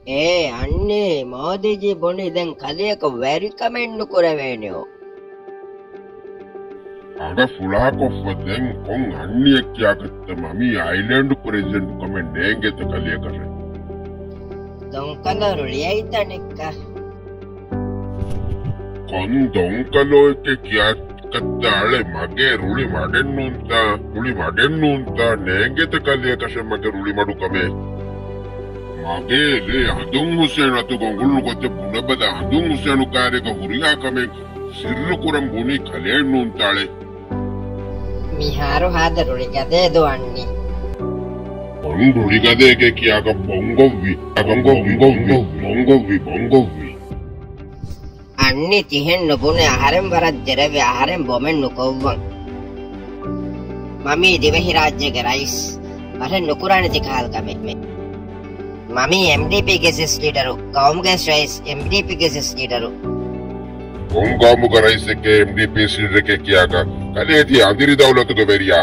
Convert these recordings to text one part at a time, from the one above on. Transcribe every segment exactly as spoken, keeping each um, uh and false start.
އޭ އަންނި، މޯދީޖީ ބުނި ދެން ކަލެއަކަށް ވެރިކަމެއް ނުކުރެވޭނެއޯ. އަޑަ ފުޅާކޮށްފަ ދެން ކޮން އަންނިއެއް ކިޔާކަށްތަ މަމީ އައިލޭންޑް ޕްރެޒިޑެންޓު ކަމެއް ނޭނގޭތަ ކަލެއަކަށެއް؟ ދޮންކަލޯ ރުޅިއައިތަ ނެއްކަ؟ ކޮން ދޮންކަލޯއެކޭ ކިޔާކަށްތަ އަޅެ؟ މަގޭ ރުޅި މަޑެއްނޫންތަ؟ ރުޅި މަޑެއްނޫންތަ؟ ނޭނގޭތަ ކަލެއަކަށެއް މަގޭ ރުޅި މަޑުކަމެއް؟ މަގޭ ލޭ އަދުން ހުސޭނު އަތުގަ އުނގުޅުނު ގޮތެއް ބުނެބަލަ، އަދުން ހުސޭނު ކާރިގަ ހުރިހާ ކަމެއް ސިއްރު ކުރަން ބުނީ ކަލޭއްނޫންތާޅެ. މިހާރު ހާދަ ރުޅިގަދައެއް ދޯ އަންނި. ކޮން ރުޅިގަދައެކޭ ކިޔާކަށް ބޮންގޮއްވި، ބޮންގޮއްވި، ބޮންގޮއްވި، ބޮންގޮއްވި. އަންނި ތިހެން ނުބުނެ އަހަރެން ވަރަށް ދެރަވެ އަހަރެން ބޮމެއް ނުކޮށްވަން. މަމީ ދިވެހިރާއްޖޭގެ ރައީސް ބަހެއް ނުކުރާނެ ތިކަހަލަ ކަމެއް. މަމީ އެމްޑީޕީގެ ސިސް ލީޑަރު، ގައުމުގެ ރައީސް އެމްޑީޕީގެ ސިސް ލީޑަރު. ކޮން ގައުމުގެ ރައީސެކޭ އެމްޑީޕީ ސީޓެކޭ ކިޔާކަށް؟ ކަލޭ ތީ އަނދިރި ދައުލަތުގެ ވެރިޔާ.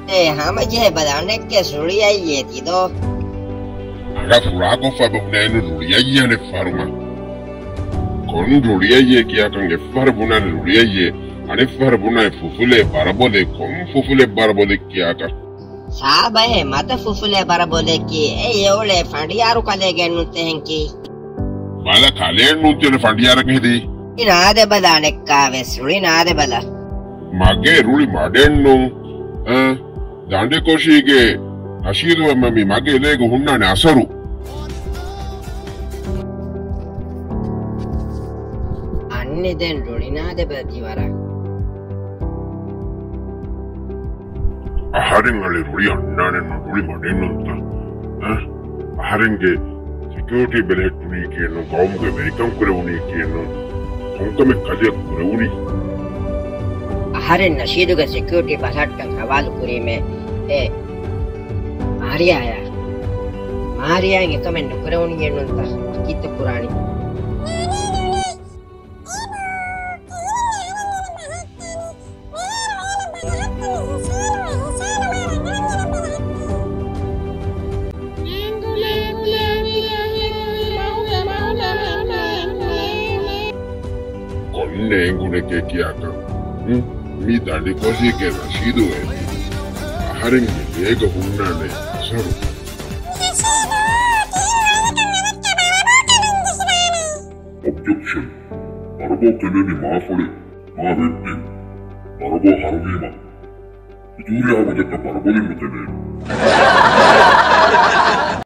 އޭ ހަމަޖެހޭ ބަލަ އަނެއްކެސް ރުޅިއައްޔޭ ތިދޯ. އަޑަ ފުޅާކޮށްފަ ބުނޭނު ރުޅިއައްޔޭ އަނެއްފަހަރުމަ. ކޮން ރުޅިއައްޔޭ ކިޔާކަން އެއްފަހަރު ބުނާނެ ރުޅިއައްޔޭ، އަނެއްފަހަރު ބުނާނެ ފުފުލޭ ބަރަބޮލޭ، ކޮން ފުފުލެއް ބަރަބޮލެއް ކިޔާކަށް؟ ސާބައޭ މަދަ ފުފުލޭ ބަރަބޮލެއްކީ އެ އެއުޅޭ ފަނޑިޔާރު ކަލޭގެ ނުތެހެންކީ. ބަލަ ކަލޭ ނޫންތެނެ ފަނޑިޔާރަކަށް ހެދީ. ރުޅި ނާދެބަލާ ނެއްކާވެސް، ރުޅި ނާދެބަލަ. މަގޭ ރުޅި މަޑެއްނޫން. އަ، ދަނޑިކޮށީގެ ނަޝީދު މަމީ މަގޭ ލޭގަ ހުންނާނެ އަސަރު. އަންނި ދެން ރުޅި ނާދެބަލަ ތި ވަރަށް. އަހަރެން އަޅެ ރުޅި އަންނާނެއްނު ރުޅި މަޑެއްނުންތަ؟ އަ؟ އަހަރެންގެ ސެކިއުރިޓީ ބެލެހެއްޓުނީކީއެއްނު، ގައުމުގެ ވެރިކަން ކުރެވުނީކީއެއްނު، ކޮންކަމެއް ކަލެއަށް ކުރެވުނީ؟ އަހަރެން ނަޝީދުގެ ސެކިއުރިޓީ ބަލަހައްޓަން ހަވާލު ކުރީމޭ އެ މާރިޔާޔާ. މާރިޔާއިން އެކަމެއް ނުކުރެވުނީއެއްނުންތަ ކީއްތަ ކުރާނީ؟ ކޮން ނޭނގުނެކޭ ކިޔާކަށް؟ ހު؟ މި ދަނޑިކޮށީގެ ނަޝީދު ވޭ. އަހަރެންގެ ލޭގަ ހުންނާނެ އަސަރު. އޮބްޖެކްޝަން. ބަރަބޯ ކެނޑެނީ މާފުޅި، މާ ވެއްޓި. ބަރަބޯ ހަރުވީމަ. އިތުރު ހަމަ ދެއްކަ ބަރަބޮލެއް ނުކެނޑޭ.